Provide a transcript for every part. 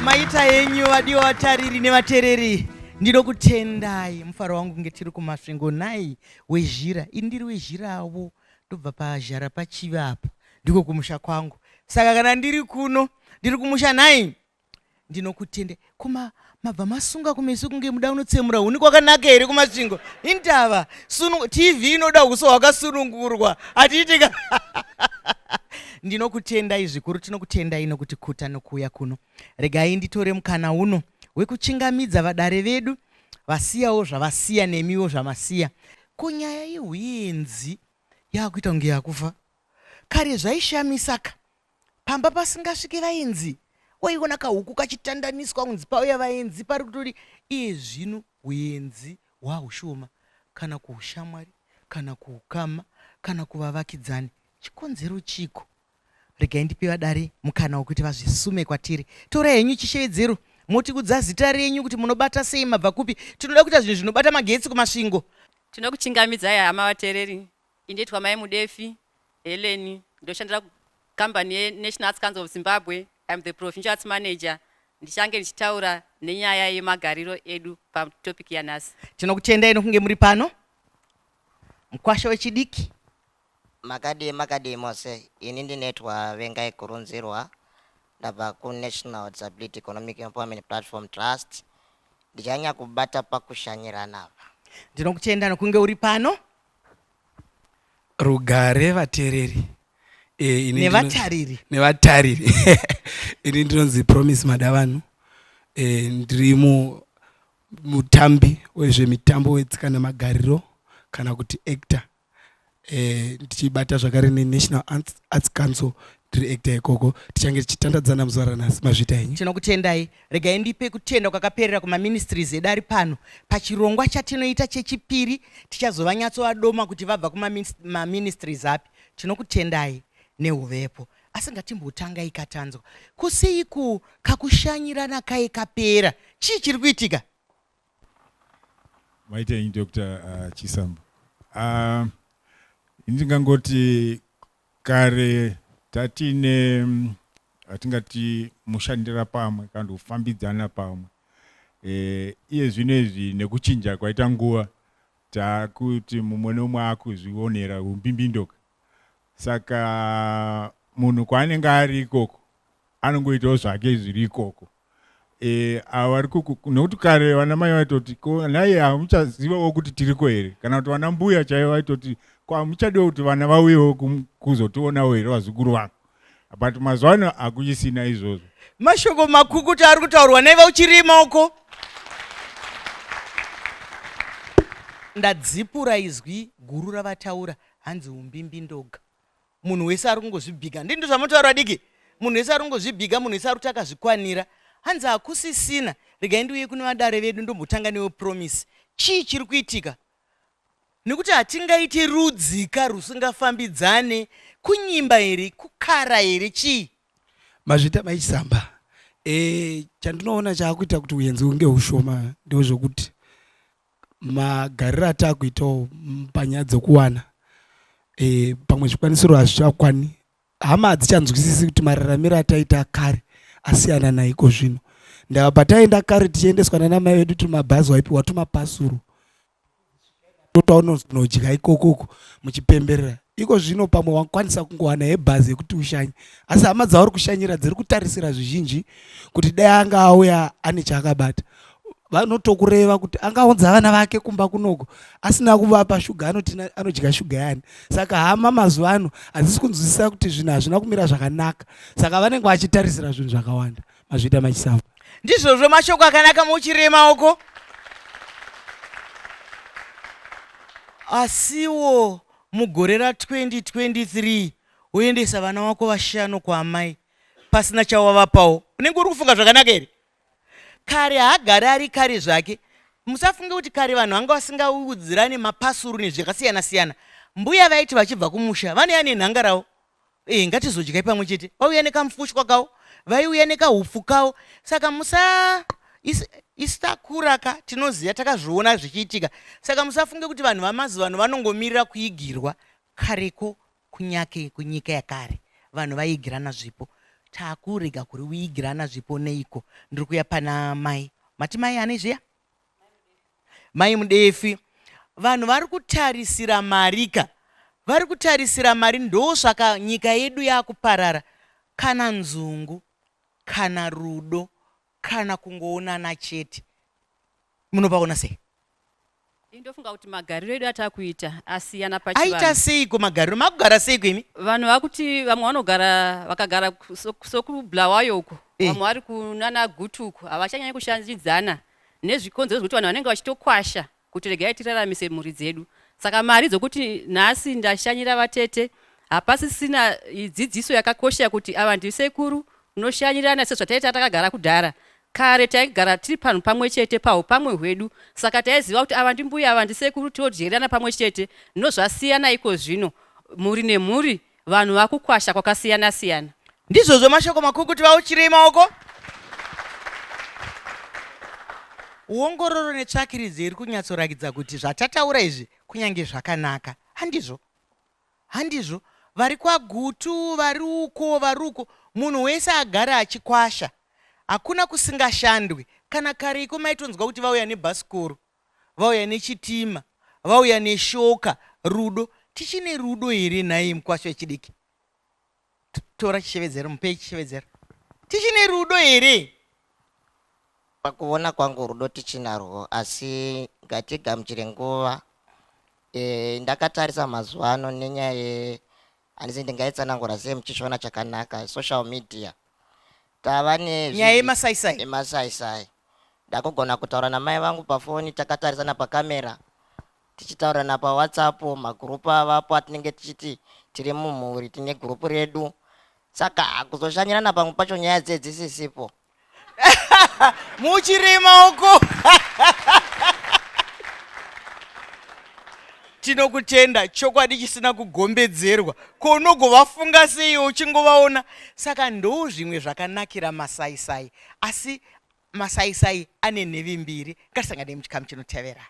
Maita henyu vadiwa vatariri nevatereri, ndinokutendai. Mufaro wangu kunge tiri kuMasvingo nhai wezhira. Ini ndiri wezhirawo, ndobva pazhara pachivi apa, ndiko kumusha kwangu. Saka kana ndiri kuno, ndiri kumusha nhai. Ndinokutende kuma mabva masunga kumeso kunge muda unotsemura huni kwakanaka here kuMasvingo? Indava sunu TV inoda huso hwakasunungurwa hatiitika. Ndinokutendai zvikuru, tinokutendai nokuti kuta nokuuya kuno. Regai nditore mukana uno wekuchingamidza vadare vedu vasiyawo zvavasiya nemiwo zvamasiya. Ko nyaya yehuenzi yakuita kunge yakufa? Kare zvaishamisa ka pamba pasingasvike vaenzi waiona kahuku kachitandaniswa kunzi pauya vaenzi pari kutori iye zvino huenzi hwahushoma kana kuushamwari kana kuukama kana kuvavakidzani chikonzero chiko regai ndipe vadare mukana wekuti vazvisume kwatiri torai henyu chishevedzero motikudza zita renyu kuti munobata sei mabva kupi tinoda kuita zvinhu zvinobata magetsi kuMasvingo. Tinokuchingamidzai hama vateereri. Indoitwa Mai Mudefi Helen, ndoshandira kukambani yeNational Arts Council of Zimbabwe. I'm the provincial arts manager. Ndichange ndichitaura nenyaya yemagariro edu patopic yanhasi. Tinokutendai nokunge muri pano. Mukwasha wechidiki. Makadii makadii mose, ini ndinoitwa Vengai Kurunzirwa, ndabva kuNational Disability Economic Empowerment Platform Trust. Ndichanyanya kubata pakushanyirana apa. Ndinokutenda nokunge uri pano. Rugare vateereri e, nevatariri nevatariri ini ndinonzi Promise Madavanhu e, ndiri mutambi wezvemitambo wetsika nemagariro kana kuti actor e, ndichibata zvakare neNational Arts Council, ndiri actor ikoko. Tichange tichitandadzana muzuva ranhasi. Mazvita henyu. Tinokutendai. Regai ndipe kutenda kwakaperera kumaministries edu ari pano pachirongwa chatinoita chechipiri. Tichazovanyatsovadoma kuti vabva kumaministries api. Tinokutendai neuvepo, asi ngatimbotangai katanzwa kuseiku kakushanyirana kai kapera. Chii chiri kuitika? Maita henyu Dr Chisambo. Ndingangoti kare tatine hatingati mushandira pamwe kana kufambidzana pamwe. Iye zvino izvi nekuchinja kwaita nguva, takuti mumwe nemumwe akuzvionera umbimbindoka. Saka munhu kwaanenge ari ikoko anongoitawo zvake zviri ikoko. Ava vari nekuti kare vana mai vaitoti ko nhai hamuchazivawo kuti tiriko here, kana kuti vana mbuya chaivo vaitoti ko hamuchadiwo kuti vana vauyewo kuzotionawo here vazukuru vangu, but mazuva ano hakuchisina izvozvo. Mashoko makukutu ari kutaurwa naiva uchirima uko. Ndadzipura izwi guru ravataura, hanzi umbimbindoga. Munhu wese ari kungozvibhiga, ndini ndozvamotaura diki. Munhu wese ari kungozvibhiga, munhu wese ari kuti akazvikwanira, hanzi hakusisina. Regai ndiuye kune vadare vedu, ndombotanga newe Promise. Chii chiri kuitika? Nekuti hatingaiti rudzika rusingafambidzane. Kunyimba here, kukara here, chii? Mazvita maiChisamba. Chandinoona chaakuita kuti uyenzi hunge hushoma ndezvekuti magariro ataakuitawo panyaya dzekuwana pamwe zvikwanisiro hazvichakwani. Hama hadzichanzwisisi kuti mararamiro ataita kare asiyana naiko zvino. Ndava pataienda kare tichiendeswa nana mai vedu tumabhazi, waipiwa tumapasuru totaunozonodya ikokoko muchipemberera. Iko zvino pamwe wakwanisa kungowana yebhazi yekuti ushanye, asi hama dzauri kushanyira dziri kutarisira zvizhinji kuti dai anga auya ane chaakabata. Vanotokureva kuti angaunza vana vake kumba kunoko asina kuvapa shuga, anoti anodya shuga yani. Saka hama mazuva ano hadzisi kunzwisisa kuti zvinhu hazvina kumira zvakanaka, saka vanenge vachitarisira zvinhu zvakawanda. Mazviita maChisamba. Ndizvozvo, mashoko akanaka muchirema uko. Asiwo mugore ra2023 woendesa vana vako vashanu kwaamai pasina chawavapawo, unenge uri kufunga zvakanaka here? Kare haagari ari kare zvake. Musafunge kuti kare vanhu vanga vasingaudzirane mapasuru nezvakasiyana siyana. Mbuya vaiti vachibva kumusha vanouya nenhanga ravo, ngatizodyai pamwe chete. Vauya nekamufushwa kavo, vaiuya nekahupfu kavo. Saka musa isu takura ka, tinoziva, takazviona zvichiitika. Saka musafunge kuti vanhu vamazuva ano vanongomirira kuigirwa. Kareko kunyake kunyika yakare vanhu vaiigirana zvipo. Takurega kuriwigirana zvipo neiko? Ndiri kuya pana mai. Mati mai ani zviya? Mai Mudefi. Vanhu vari kutarisira mari ka. Vari kutarisira mari ndosaka nyika yedu yakuparara. Kana nzungu, kana rudo, kana kungoonana chete. Munopaona sei? Ini ndofunga kuti magariro edu atakuita asiyana pachivanhu. Aita seiko magariro? Makugara seiko imi? Vanhu vakuti vamwe vanogara vakagara sokubulawayo uko, Eh. vamwe vari kunana Gutu uko, havachanyanyi kushandidzana nezvikonzero zvekuti vanhu vanenge vachitokwasha kuti regai tiraramise mhuri dzedu. Saka mari dzokuti nhasi ndashanyira vatete hapasisina dzidziso yakakosha yekuti ava ndisekuru unoshanyirana sezvataiita takagara kudhara. Kare taigara tiri panhu pamwe chete pahupamwe hwedu saka taiziva kuti ava ndimbuya ava ndisekuru todyerana pamwe chete. No zvasiyana iko zvino mhuri nemhuri vanhu vakukwasha kwakasiyana siyana. Ndizvozvo mashoko makukutu vauchirei maoko. Ongororo netsvakiridzo iri kunyatsorakidza kuti zvatataura izvi kunyange zvakanaka handizvo. Handizvo, vari kwaGutu, vari uko, vari uko, munhu wese agara achikwasha. Hakuna kusingashandwi. Kana kare iko maitonzwa kuti vauya nebhasikoro, vauya nechitima, vauya neshoka, rudo. Tichine rudo here nhai mukwasha wechidiki? Tora chishevedzero, mupei chishevedzero. Tichine rudo here? Pakuona kwangu rudo tichinarwo asi ngatigamuchire nguva e, ndakatarisa mazuva ano nenyaya ye handisi ndingaitsanangura sei muchishona chakanaka social media tava nenyaya yemasaisai emasaisai ndakugona kutaura namai vangu pafoni takatarisana pakamera tichitaurirana pawhatsapp magurupu avapo atinenge tichiti tiri mumhuri tine gurupu redu saka kuzoshanyirana pamwe pacho nyaya dzee dzisisipo Muchiri maoko. Tinokutenda chokwadi chisina kugombedzerwa. Ko unogovafunga sei uchingovaona? Saka ndo zvimwe zvakanakira masaisai. Asi masaisai ane nhevi mbiri. Ngatisangane muchikamu chinotevera.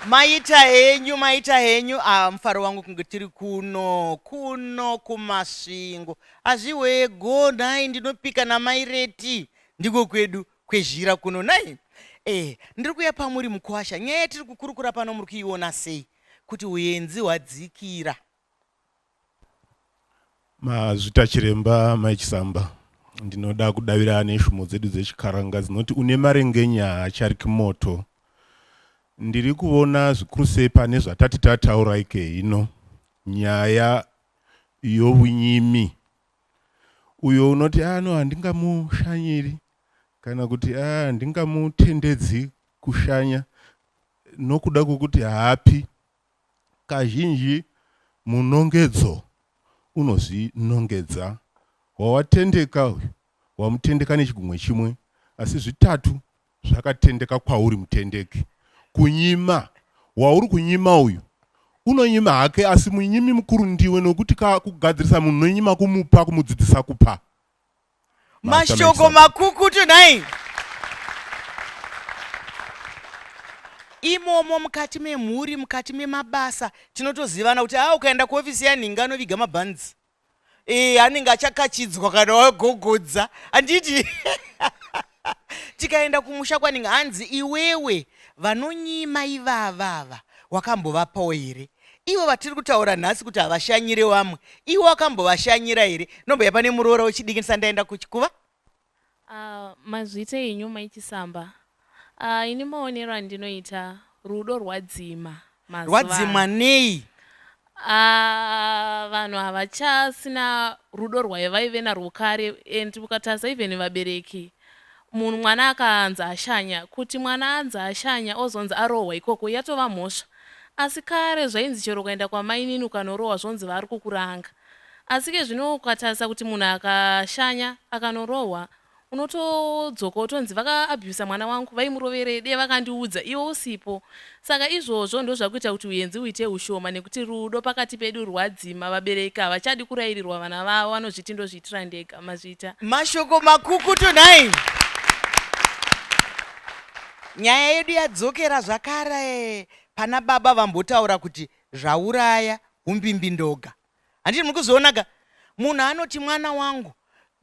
Maita henyu, maita henyu. Ah, mufaro wangu kunge tiri kuno kuno kuMasvingo. Hazviwego nhai, ndinopika namai Reti, ndiko kwedu kwezhira kuno nhai. Eh, ndiri kuuya pamuri mukwasha. Nyaya yatiri kukurukura pano muri kuiona sei? Kuti huenzi hwadzikira. Mazvita chiremba mai Chisamba. Ndinoda kudavira neshumo dzedu dzechikaranga dzinoti une marengenya haachariki moto. Ndiri kuvona zvikuru sei pane zvatati tataura ike hino nyaya yovunyimi. Uyo unoti ano ah, handingamushanyiri kana kuti ah, handingamutendedzi kushanya nokuda kwokuti haapi Kazhinji munongedzo unozvinongedza. Wawatendeka uyu wamutendeka nechigumwe chimwe asi zvitatu zvakatendeka kwauri mutendeki. Kunyima wauri kunyima uyu unonyima hake asi munyimi mukuru ndiwe nokuti kugadzirisa munhu unonyima kumupa kumudzidzisa kupa. Mashoko makukutu nhai. Imomo mukati memhuri, mukati memabasa tinotozivana kuti a ukaenda kuofisi yanhingi anoviga mabhanzi. E, anenge achakachidzwa kana wagogodza handiti? Tikaenda kumusha kwaningi hanzi iwewe vanonyima ivavava wakambovapawo here? Ivo vatiri kutaura nhasi kuti havashanyire vamwe, iwe wakambovashanyira here? Ndomboya pane muroora wechidiki ndisati ndaenda kuchikuva. Uh, mazvita henyu mai Chisamba. Uh, ini maonero andinoita rudo rwadzima mazuva Rwadzimwa ano. nei? Ah, vanhu havachasina rudo rwaivaive narwo kare and ukatarisa even vabereki munhu mwana akanzi ashanya kuti mwana anzi ashanya ozonzi arohwa ikoko yatova mhosva asi kare zvainzi chero ukaenda kwamainini ukanorohwa zvonzi vari kukuranga asi ke zvino ukatarisa kuti munhu akashanya akanorohwa Unotodzoka wotonzi vaka abuser mwana wangu vaimuroverei dei vakandiudza iwe usipo. Saka izvozvo ndozvakuita kuti huenzi huite hushoma nekuti rudo pakati pedu rwadzima vabereki havachadi kurairirwa vana vavo vanozviti ndozviitira ndega. Mazvita. Mashoko makukutu nhai. Nyaya yedu yadzokera zvakare pana baba vambotaura kuti zvauraya umbimbindoga. Handiti muri kuzviona ka? Munhu anoti mwana wangu.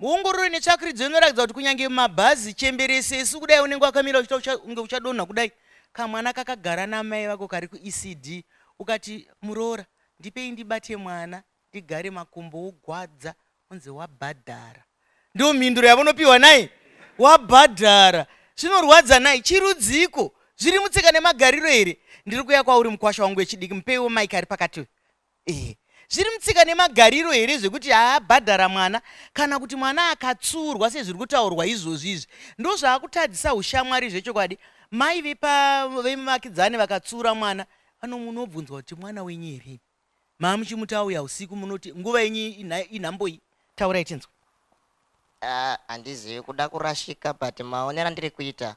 Ongororo netsvakiridzo inoratidza kuti kunyange mumabhazi chembere sesu kudai unenge wakamira uchiita kunge uchadonha kudai. Kamwana kakagara namai vako kari kuECD ukati muroora ndipei ndibate mwana ndigare makumbo wogwadza unzi wabhadhara. Ndiyo mhinduro yavonopiwa nai wabhadhara. Zvinorwadza nai chirudziko zviri mutsika nemagariro here? Ndiri kuuya kwauri mukwasha wangu wechidiki mupeiwo mike ari pakati Ehe. Zviri mutsika nemagariro here zvekuti haabhadhara mwana kana kuti mwana akatsuurwa sezviri kutaurwa izvozvi izvi ndozvaakutadzisa ushamwari zvechokwadi mai vepa vemuvakidzani vakatsuura mwana vanomunobvunzwa kuti mwana wenyu here maamuchimuti auya usiku munoti nguva yenyu inhamboi taurai tinzwe Ah, handizivi kuda kurashika but maonero andiri kuita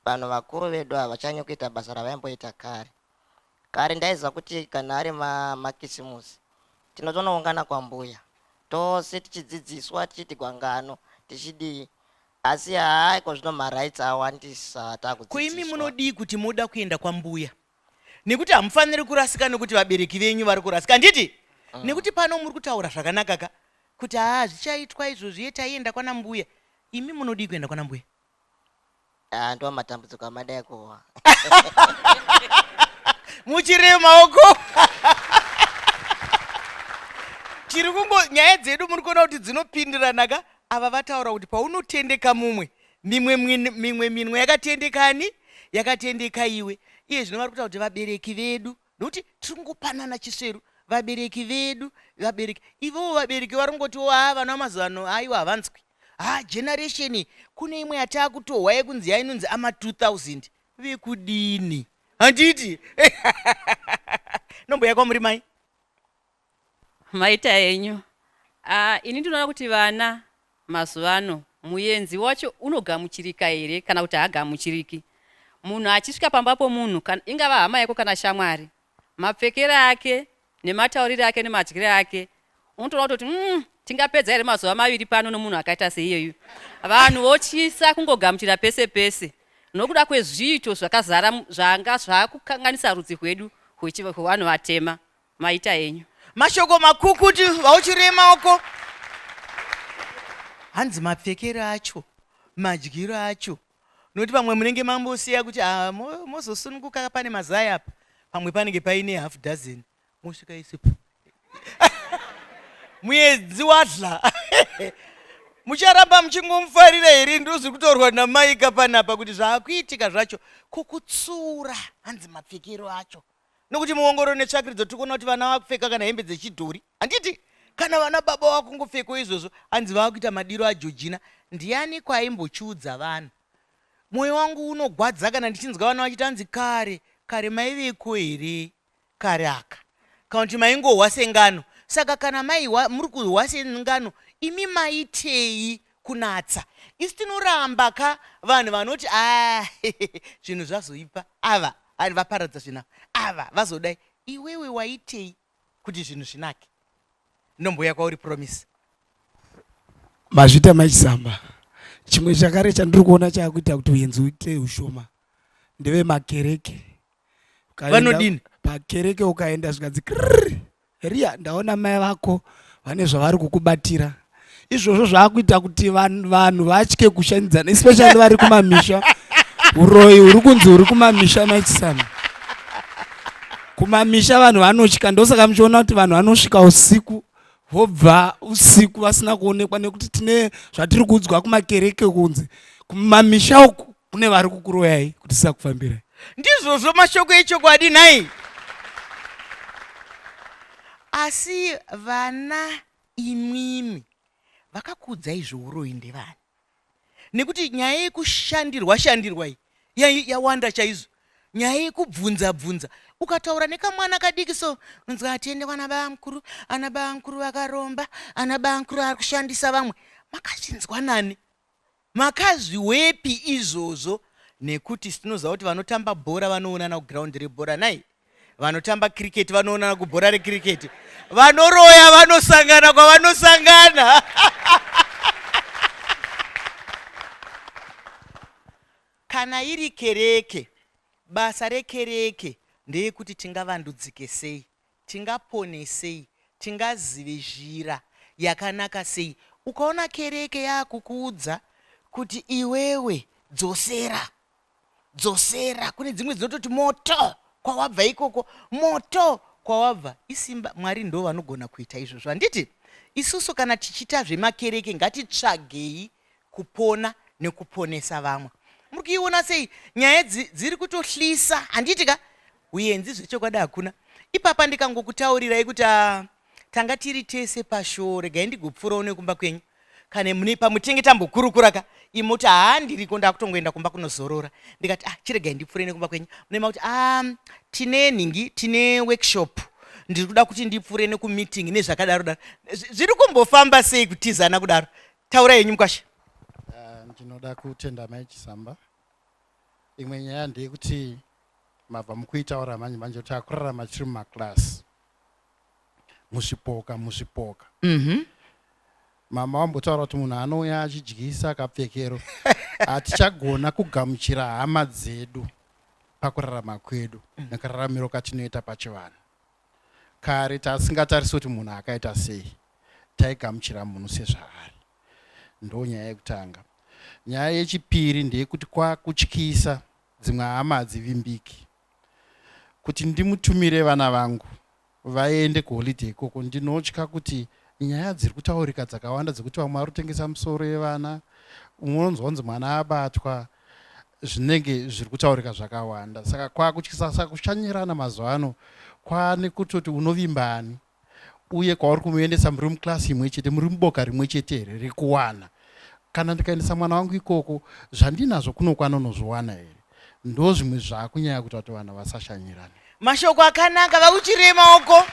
vanhu vakuru vedu havachanyi kuita basa ravaimboita kare Kare ndaiziva kuti kana ari makisimusi tinotonoungana kwambuya tose tichidzidziswa tichiitigwa ngano tichidii asi haa iko zvino marights awandisa takudzidziswa. Ko imi munodii kuti moda kuenda kwambuya nekuti hamufaniri kurasika nekuti vabereki venyu vari kurasika handiti? Mm. Nekuti pano muri kutaura zvakanaka ka kuti haa zvichaitwa izvozvi ye taienda kwana mbuya imi munodii kuenda kwana mbuya? Ah, ndo matambudziko amadai kuwa muchiri maoko tiri kungo nyaya dzedu muri kuona kuti dzinopindirana ka ava vataura kuti paunotendeka mumwe mimwe mimwe minwe yakatendekani yakatendeka iwe iye zvino vari kutaura kuti vabereki vedu nokuti tiri kungopanana chisveru vabereki vedu vabereki ivowo vabereki vari kungotiwo haa vana vamazuva ano aiwa havanzwi haa generation kune imwe yataakutohwa yekunzi yainonzi ama 2000 vekudini handiti nomboya kwamuri mai Maita henyu. Ah, ini ndinoona kuti vana mazuva ano muyenzi wacho unogamuchirika here kana kuti haagamuchiriki. Munhu achisvika pamba pomunhu kana ingava hama yako kana shamwari, mapfekero ake nemataurire ake nemadyire ake unotoona kutoti mm, tingapedza here mazuva maviri pano nomunhu akaita seiyeyu. Vanhu votyisa kungogamuchira pese pese nokuda kwezviito zvakazara zvanga zvakukanganisa rudzi rwedu rwevanhu vatema. Maita henyu. Mashoko makukutu vauchirei maoko. Hanzi mapfekero acho, madyiro acho. Nokuti pamwe munenge mambosiya kuti ah, mozosununguka pane mazai apa. Pamwe panenge paine half dozen. Mosvika isipo. Muedzi wadla. Mucharamba muchingomufarira here ndozviri kutaurwa namaika panapa kuti zvaakuitika zvacho kukutsura hanzi mapfekero acho. Nokuti muongororo netsvakiridzo tiri kuona kuti vana vakupfeka kana hembe dzechidhori handiti kana vana baba vakungopfekawo izvozvo hanzi vakuita madiro ajojina ndiani kwaimbochiudza vanhu mwoyo wangu unogwadza kana ndichinzwa vana vachiti hanzi kare kare maiveko here kare aka kana kuti maingohwa sengano saka kana maihwa muri kuhwa sengano imi maitei kunatsa isu tinoramba ka vanhu vanoti a zvinhu zvazoipa ava Ari vaparadza zvinhu ava vazodai iwewe waitei kuti zvinhu zvinake ndomboya kwauri promise mazvita maichisamba chimwe chakare chandiri kuona chaakuita kuti uyenzi uite ushoma ndevemakereke vanodini pakereke ukaenda zvikanzi krrr Riya ndaona mai vako vane zvavari kukubatira izvozvo zvaakuita kuti vanhu vatye kushandidzana especially vari kumamisha uroyi uri kunzi uri kumamisha maichisana kumamisha vanhu vanotya ndosaka muchiona kuti vanhu vanosvika usiku vobva usiku vasina kuonekwa nekuti tine zvatiri kuudzwa kumakereke kunzi kumamisha uku kune vari kukuroyai kuti tisakufambirai ndizvozvo mashoko echokwadi nhai asi vana imwimi vakakuudzai zveuroyi ndevani nekuti nyaya yekushandirwa shandirwa iyi yawanda chaizvo nyaya yekubvunza bvunza ukataura nekamwana kadiki so unonzwa atiende kwana bamukuru ana bamukuru vakaromba ana bamukuru ari kushandisa vamwe makazvinzwa nani Makazviwepi izvozvo nekuti tinoziva kuti vanotamba bhora vanoonana kuground rebhora nai vanotamba cricket vanoonana kubhora recricket vanoroya vanosangana kwavanosangana. Kana iri kereke, basa rekereke ndeyekuti tingavandudzike sei, tingapone sei, tingazive zhira yakanaka sei. Ukaona kereke yakukuudza kuti iwewe dzosera, dzosera, kune dzimwe dzinototi moto kwawabva ikoko, moto kwawabva isimba. Mwari ndo vanogona kuita izvozvo, handiti? Isusu kana tichiita zvemakereke ngatitsvagei kupona nekuponesa vamwe. Muri kuiona sei nyaya dziri kutohlisa handiti ka? Huyenzi zvechokwadi hakuna. Ipapa ndikangokutaurirai kuti ah, tanga tiri tese pashoo regai ndigopfuurawo nekumba kwenyu kana mune pamwe tinenge tambokurukura ka imoti haa ndiriko ndakutongoenda kumba kunozorora ndikati ah chiregai ndipfuure nekumba kwenyu mune makuti ah tine nhingi tine workshop ndiri kuda kuti ndipfuure nekumeeting nezvakadaro daro zviri kumbofamba sei kutizana kudaro Taura henyu mukwasha. Ah, ndinoda kutenda mai Chisamba. Imwe nyaya ndeyekuti mabva mukuitaura manje manje kuti akurarama tiri mumaklasi muzvipoka muzvipoka. Mm -hmm. Mama vambotaura kuti munhu anouya achidyisa kapfekero hatichagona kugamuchira hama dzedu pakurarama kwedu nekararamiro katinoita pachivanhu. Kare tasingatarisi kuti munhu akaita sei taigamuchira munhu sezvaari. Ndonyaya yekutanga. Nyaya yechipiri ndeyekuti kwakutyisa dzimwe hama hadzivimbiki. Kuti ndimutumire vana vangu vaende kuholiday ikoko ndinotya kuti nyaya dziri kutaurika dzakawanda dzekuti vamwe vari kutengesa misoro yevana unonzwa kunzi mwana abatwa zvinenge zviri kutaurika zvakawanda saka kwakutyisa saka kushanyirana mazuva ano kwane kutoti unovimba ani uye kwauri kumuendesa muri muklasi imwe chete muri muboka rimwe chete here rekuwana kana ndikaendesa mwana wangu ikoko zvandinazvo kunoku anonozviwana here ndo zvimwe zvakunyaya kuita kuti vanhu vasashanyirana mashoko akanaka vauchirei maoko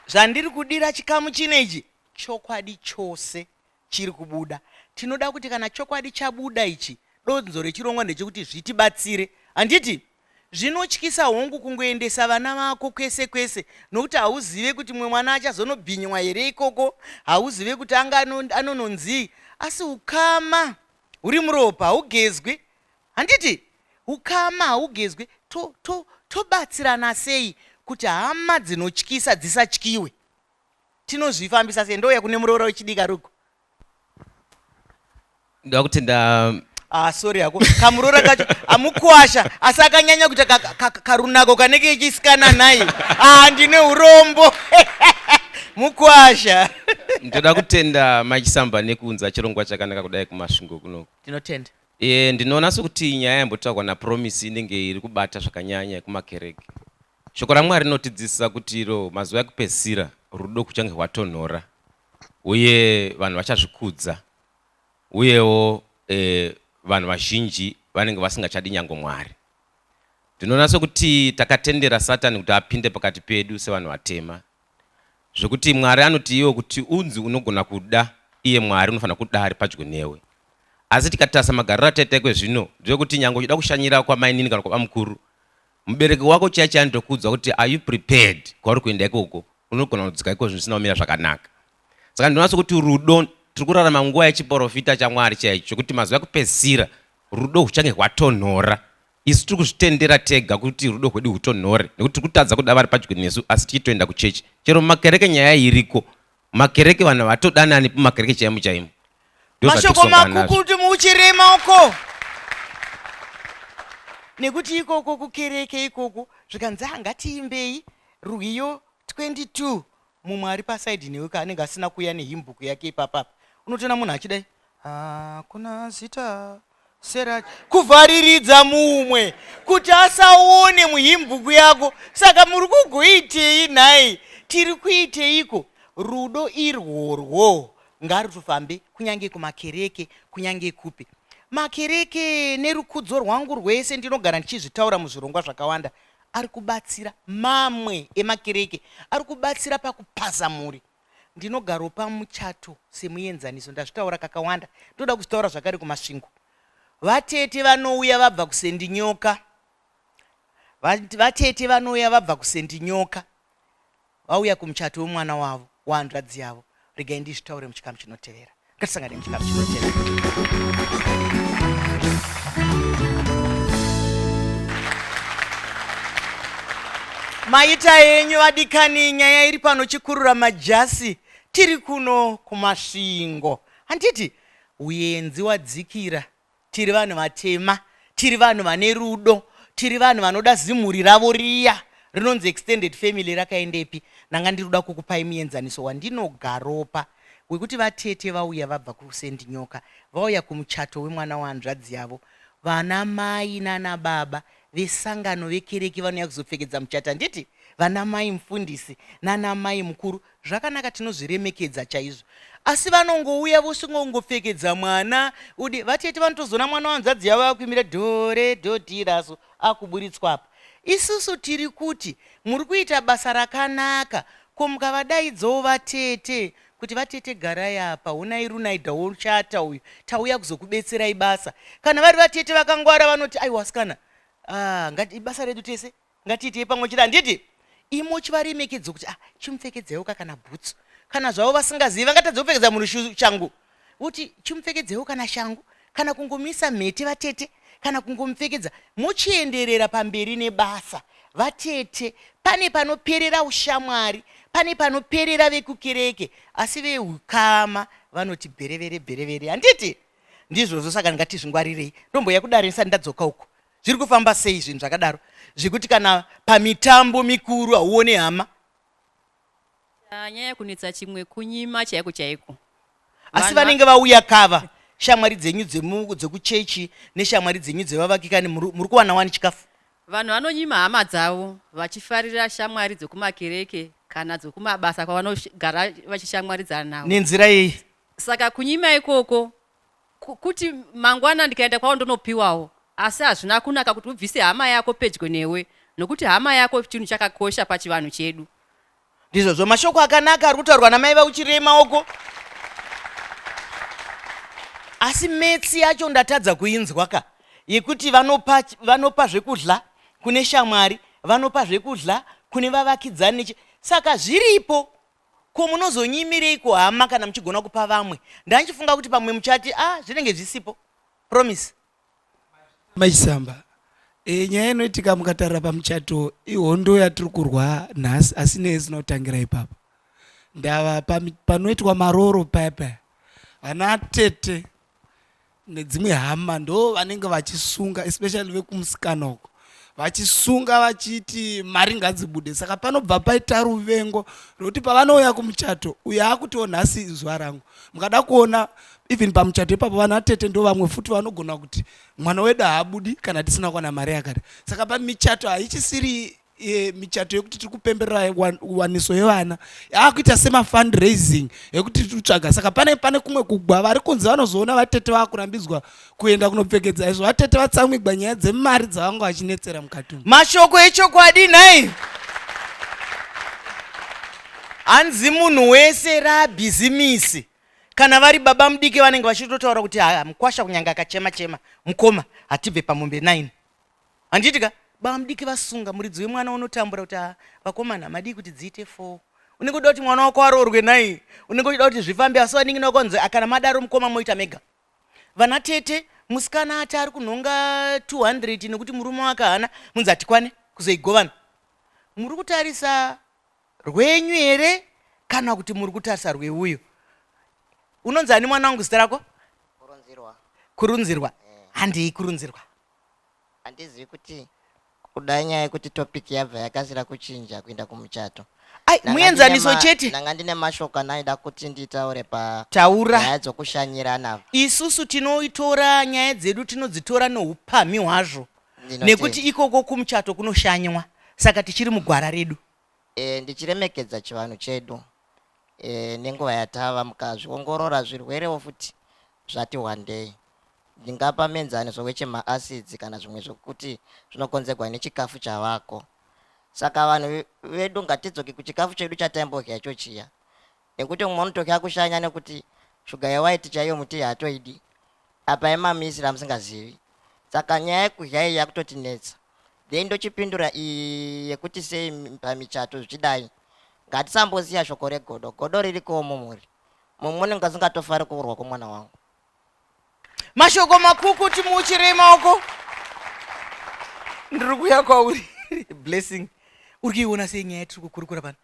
zvandiri kudira chikamu chino ichi chokwadi chose chiri kubuda. Tinoda kuti kana chokwadi chabuda ichi, donzvo rechirongwa ndechekuti zvitibatsire. Handiti? Zvinotyisa hongu kungoendesa vana vako kwese kwese nokuti hauzive kuti mumwe mwana achazonobhinywa here ikoko, hauzive kuti anga anononzii, asi ukama huri muropa haugezwi. Handiti? Ukama haugezwi. Tobatsirana to, to sei kuti hama dzinotyisa dzisatyiwe? Tinozvifambisa sei? Ndouya kune muroora wechidiki ari uko. Ndoda kutenda. Ah, sorry hako. Kamuroora kacho amukwasha asi akanyanya kuita karunako kanenge kechisikana nhai. Ah, ndine urombo. Mukwasha. Ndoda kutenda Mai Chisamba nekuunza chirongwa chakanaka kudai kuMasvingo kunoku. Tinotenda. E, ndinoona sekuti nyaya yambotaurwa naPromise inenge iri kubata zvakanyanya yekumakereke. Shoko raMwari rinotidzidzisa kuti iro mazuva ekupedzisira rudo kuchange hwatonhora uye vanhu vachazvikudza uyewo e, vanhu vazhinji vanenge vasingachadi nyango Mwari. Ndinoona sekuti takatendera Satani kuti apinde pakati pedu sevanhu vatema zvekuti Mwari anoti iwe kuti unzi unogona kuda iye Mwari unofanira kuda ari padyo newe. Asi tikatarisa magariro ataita ikwezvino ndeyekuti nyange uchida kushanyira kwamainini kana kwabamukuru Mubereki wako chaiye chaiye anotokuudza kuti are you prepared kwauri kuenda ikoko unogona kudzika ikoko zvinhu zvisina kumira zvakanaka. Saka ndinoona sekuti rudo tiri kurarama nguva yechiporofita chaMwari chaicho chekuti mazuva ekupedzisira rudo huchange hwatonhora. Isu tiri kuzvitendera tega kuti rudo rwedu hutonhore nekuti tiri kutadza kuda vari padyo nesu asi tichitoenda kuchechi. Chero mumakereke nyaya iriko. Makereke vanhu havatodanani mumakereke chaimo chaimo. Mashoko makukutu muuchirema uko nekuti ikoko kukereke ikoko zvikanzi ah, ngatiimbei rwiyo 22 mumwe ari pasaidi newe ka anenge asina kuuya nehimbuku yake ipapapa unotoona munhu achidai hakuna zita Sera kuvhariridza mumwe kuti asaone muhimbuku yako saka muri kugoitei nhai tiri kuiteiko rudo irworwo ngarutofambe kunyange kumakereke kunyange kupi makereke nerukudzo rwangu rwese ndinogara ndichizvitaura muzvirongwa zvakawanda ari kubatsira mamwe emakereke ari kubatsira pakupaza mhuri Ndinogaropa muchato semuenzaniso, ndazvitaura kakawanda, ndoda kuzvitaura zvakare kuMasvingo. Vatete vanouya vabva kuSendinyoka, vatete vanouya vabva kuSendinyoka, vauya kumuchato wemwana wavo, wahanzvadzi yavo. Regai ndizvitaure muchikamu chinotevera. Ngatisangane muchikamu chinotevera. Maita henyu vadikani, nyaya iri pano chikurura majasi. Tiri kuno kuMasvingo. Handiti uyenzi wadzikira. Tiri vanhu vatema, tiri vanhu vane rudo, tiri vanhu vanoda zimhuri ravo riya rinonzi extended family rakaendepi. Ndanga ndiri kuda kukupai muenzaniso wandinogaropa wekuti vatete vauya vabva kuSend Nyoka, vauya kumuchato wemwana wahanzvadzi yavo. Vana mai nana baba vesangano vekereke vanouya kuzopfekedza muchato handiti? Vana mai mufundisi nana mai mukuru zvakanaka tinozviremekedza chaizvo asi vanongouya vosingongopfekedza mwana udi vatete vanotozoona mwana wanzvadzi yavo akuimira dhore dhodhiraso akuburitswa apa isusu tiri kuti muri kuita basa rakanaka ko mukavadaidzawo vatete kuti vatete garai apa honai runaidha wochata uyu tauya kuzokubetserai basa kana vari vatete vakangwara vanoti aiwa asikana ah, ngati basa redu tese ngatiitei pamwe chete handiti imo chivaremekedzo kuti ah, chimupfekedzeiwo kana bhutsu kana zvavo vasingazivi vangatadza kupfekedza munhu shangu voti chimupfekedzeiwo kana shangu kana kungomisa mhete vatete kana kungomupfekedza mochienderera pamberi nebasa vatete pane panoperera ushamwari pane panoperera vekukereke asi veukama vanoti bherevere bherevere handiti ndizvozvo saka ngatizvingwarirei ndomboya kudare ndisati ndadzoka uko Zviri kufamba sei zvinhu zvakadaro zvekuti kana pamitambo mikuru hauone hama? Ah, nyaya yekunetsa chimwe kunyima chaiko chaiko. Asi vanenge vauya kava shamwari dzenyu dzekuchechi neshamwari dzenyu dzevavakikani muri kuwana wani chikafu? Vanhu vanonyima hama dzavo vachifarira shamwari dzekumakereke kana dzekumabasa kwavanogara vachishamwaridzana navo. Nenzira iyi. Saka kunyima ikoko Kuti mangwana ndikaenda kwavo ndonopiwawo asi hazvina kunaka kuti ubvise hama yako pedyo newe nokuti hama yako chinhu chakakosha pachivanhu chedu. Ndizvozvo mashoko akanaka ari kutaurwa namai vauchirei maoko. Asi metsi yacho ndatadza kuinzwa ka yekuti vanopa vanopa zvekudla kune shamwari vanopa zvekudla kune vavakidzani saka zviripo Ko munozonyimireiko hama kana muchigona kupa vamwe? Ndanchifunga kuti pamwe muchati ah zvinenge zvisipo. Promise. Mai Chisamba, e, nyaya inoitika mukatarira pamuchato ihondo yatiri kurwa nhasi asi nei isina kutangira ipapo. Ndava panoitwa marooro paya paya vana tete nedzimwe hama ndo vanenge vachisunga especially vekumusikana uko vachisunga vachiti mari ngadzibude saka panobva paita ruvengo rwekuti pavanouya kumuchato uyo akutiwo nhasi zuva rangu mukada kuona even pamuchato ipapo vana tete ndo vamwe futi vanogona kuti mwana wedu haabudi kana tisina kuwana mari yakati saka pamichato haichisiri e, michato yekuti tiri kupemberera waniso yevana yaakuita semafundraising ekuti tiri kutsvaga saka pane pane kumwe kugwa vari kunze vanozoona vatete vaakurambidzwa kuenda kunopfekedza izvo vatete vatsamwigwa nyaya dzemari dzavanga vachinetsera mukati umu mashoko echokwadi nhai hanzi munhu wese rabhizimisi kana vari baba mudiki vanenge vachitotaura kuti ha mukwasha kunyange akachema chema mukoma hatibve pamombe 9 Handiti ka bamudiki vasunga muridzi wemwana unotambura kuti ah, vakomana madii kuti dziite four unenge uchida kuti mwana wako aroorwe nhai unenge uchida kuti zvifambe asi vanin'ina wako vanzi ah, kana madaro mukoma moita mega vana tete musikana ati ari kunhonga 200 nekuti murume wake haana munzi hatikwane kuzoigovana muri kutarisa rwenyu here kana kuti muri kutarisa rweuyo unonzi ani mwana wangu zita rako Kurunzirwa. kurunzirwa handei kurunzirwa Handizivi kuti kuda nyaya yekuti topic yabva yakasira kuchinja kuenda kumuchato. Ai, muenzaniso chete. Ndanga ndine mashoko andaida kuti nditaure pa Taura. nyaya dzokushanyirana. Isusu tinoitora nyaya dzedu tinodzitora noupamhi hwazvo nekuti ikoko kumuchato kunoshanywa saka tichiri mugwara redu. E, ndichiremekedza chivanhu chedu e, nenguva yatava mukazviongorora zvirwerewo futi zvati wandei. Ndingapa muenzaniso wechemaacids kana zvimwe zvekuti zvinokonzegwa nechikafu chavako. Saka vanhu vedu ngatidzoke kuchikafu chedu chataimbodya icho chiya. Nekuti mumwe unotokya kushanya nekuti shuga yewaiti chaiyo mutii haatoidi. Apa yemamisira amusingazivi. Saka nyaya yekudya iyi yakutotinetsa. Then ndochipindura iyi yekuti sei pamichato zvichidai. Ngatisambosiya shoko regodo. Godo ririkowo mumhuri. Mumwe unenge asingatofari kuroorwa kwemwana wangu. Mashoko makukutu muuchirei maoko. Ndiri kuuya kwauri. Blessing. Uri kuiona sei nyaya yatiri kukurukura pano?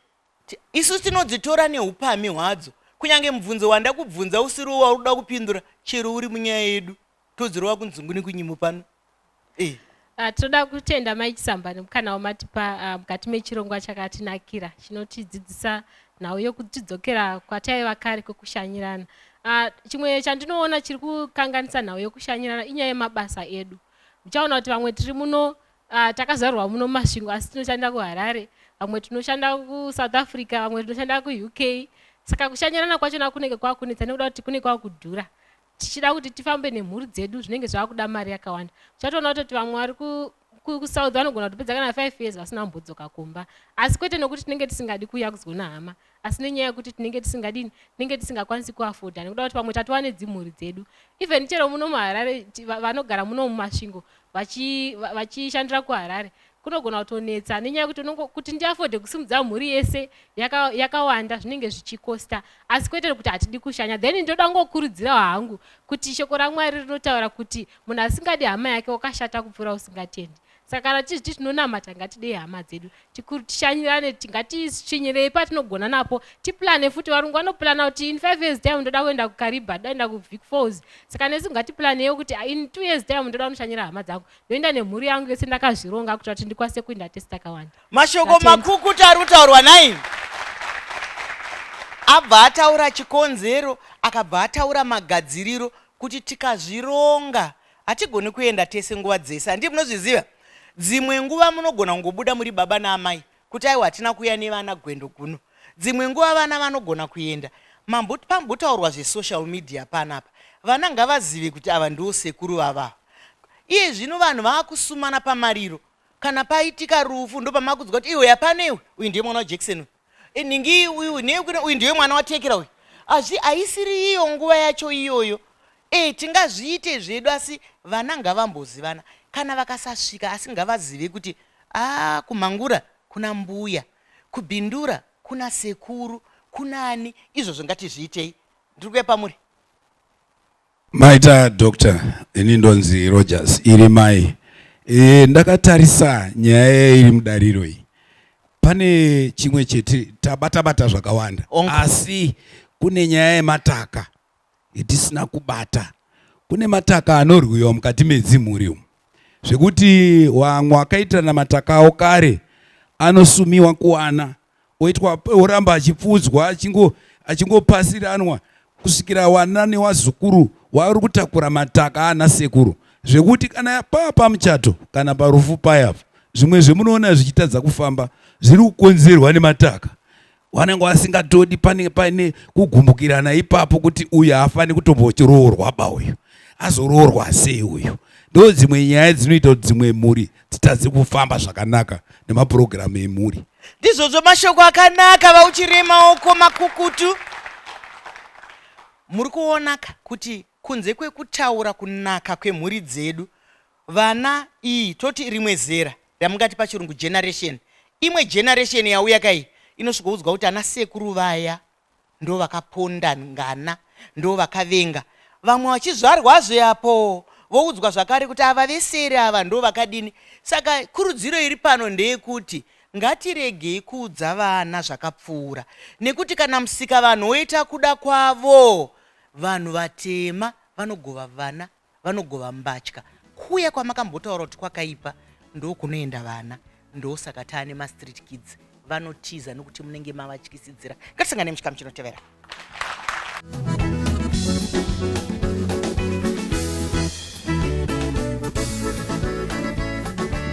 Isu tinodzitora neupamhi hwadzo. Kunyange mubvunzo wandakubvunza usiriwo wauri kuda kupindura, chero uri munyaya yedu, todzirova kunzungu nekunyimo pano. Eh. Ah, tinoda kutenda mai Chisamba nemukana wamatipa ah, mukati mechirongwa chakatinakira chinotidzidzisa nhau yokutidzokera kwataiva kare kwekushanyirana. Ah, chimwe chandinoona chiri kukanganisa nhau yokushanyirana inyaya yemabasa edu. Muchaona kuti vamwe tiri muno Ah, takazvarwa muno muMasvingo asi tinoshanda kuHarare, vamwe tinoshanda kuSouth Africa, vamwe tinoshanda kuUK. Saka kushanyirana kwachona kunenge kwakunetsa nekuda kuti kunenge kwakudhura. Tichida kuti tifambe nemhuri dzedu zvinenge zvakuda mari yakawanda. Uchatoona kutoti vamwe vari kuSouth vanogona kutopedza kana 5 years vasina kumbodzoka kumba. Asi kwete nokuti tinenge tisingadi kuuya kuzoona hama, asi nenyaya yekuti tinenge tisingadini, tinenge tisingakwanisi kuafodha nekuda kuti pamwe tatova nedzimhuri dzedu. Even chero muno muHarare vanogara muno muMasvingo vachishandira kuharare kunogona kutonetsa nenyaya yekuti kuti ndiafodhe kusimudza mhuri yese yakawanda yaka zvinenge zvichikosta asi kwete kuti hatidi kushanya then ndoda ngokurudzirawo hangu kuti shoko ramwari rinotaura kuti munhu asingadi hama yake wakashata kupfuura usingatendi saka kana tichiti tinonamata ngatidei hama dzedu tishanyirane ngatisvinyirei patinogona napo tiplane futi varungu vanoplana kuti in five years time ndoda kuenda kukariba ndoda kuenda kuvic falls saka nesu ngatiplaneyo kuti ah, in two years time ndoda kunoshanyira hama dzangu ndoenda nemhuri yangu yese ndakazvironga kuitira kuti ndikwanise kuenda tese takawanda mashoko makukutu ari kutaurwa nai abva ataura chikonzero akabva ataura magadziriro kuti tikazvironga Hatigoni kuenda tese nguva dzese handii munozviziva? Dzimwe nguva munogona kungobuda muri baba naamai kuti aiwa hatina kuuya nevana gwendo guno. Dzimwe nguva vana vanogona kuenda. Mambo pambotaurwa zvesocial media panapa. Vana ngavazive kuti ava ndivo sekuru vavo ava. Iye zvino vanhu vakusumana pamariro. Kana paitika rufu ndopamakudzwa kuti iwe yapano iwe uyu ndiye mwana waJackson uyu. E, nhingi uyu uyu ndiwe mwana watekera uyu azvi haisiri iyo nguva yacho iyoyo e tingazviite zvedu asi vana ngavambozivana kana vakasasvika asi ngavazive kuti a kumhangura kuna mbuya kubhindura kuna sekuru kunani izvozvo ngatizviitei ndiri kuya pamuri Maita doctor, ini ndonzi Rogers iri mai. E, ndakatarisa nyaya iri mudariro iyi. Pane chimwe chete tabata bata zvakawanda. Asi kune nyaya yemataka yatisina kubata. Kune mataka anorwiwa mukati medzimhuri umu. Zvekuti wamwe wakaitirana mataka awo kare anosumiwa kuwana oitwa oramba achipfuudzwa achingo achingopasiranwa kusvikira wana newazukuru wauri kutakura mataka ana sekuru zvekuti kana paa pamuchato kana parufu paya zvimwe zvemunoona zvichitadza kufamba zviri kukonzerwa nemataka wanenge wasingatodi pane paine kugumbukirana ipapo kuti uyu haafani kutombochiroorwa ba uyu azoroorwa sei uyu ndo dzimwe nyaya dzinoita kuti dzimwe mhuri dzitadze kufamba zvakanaka nemapurogiramu emhuri Ndizvozvo mashoko akanaka vauchire maoko makukutu. Muri kuonaka kuti kunze kwekutaura kunaka kwemhuri dzedu, vana iyi toti rimwe zera ramungati pachirungu generation, imwe generation yauya kai inosvikoudzwa kuti ana sekuru vaya ndovakaponda ngana ndovakavenga vamwe vachizvarwazve apo voudzwa zvakare kuti ava veseri ava ndovakadini saka kurudziro iri pano ndeyekuti ngatiregei kuudza vana zvakapfuura nekuti kana musika vanhu woita kuda kwavo vanhu vatema vanogova vana vanogova mbatya kuya kwamakambotaura kuti kwakaipa ndokunoenda vana ndosaka taane mastreet kids vanotiza nokuti munenge mavatyisidzira ngatisangane muchikamu chinotevera.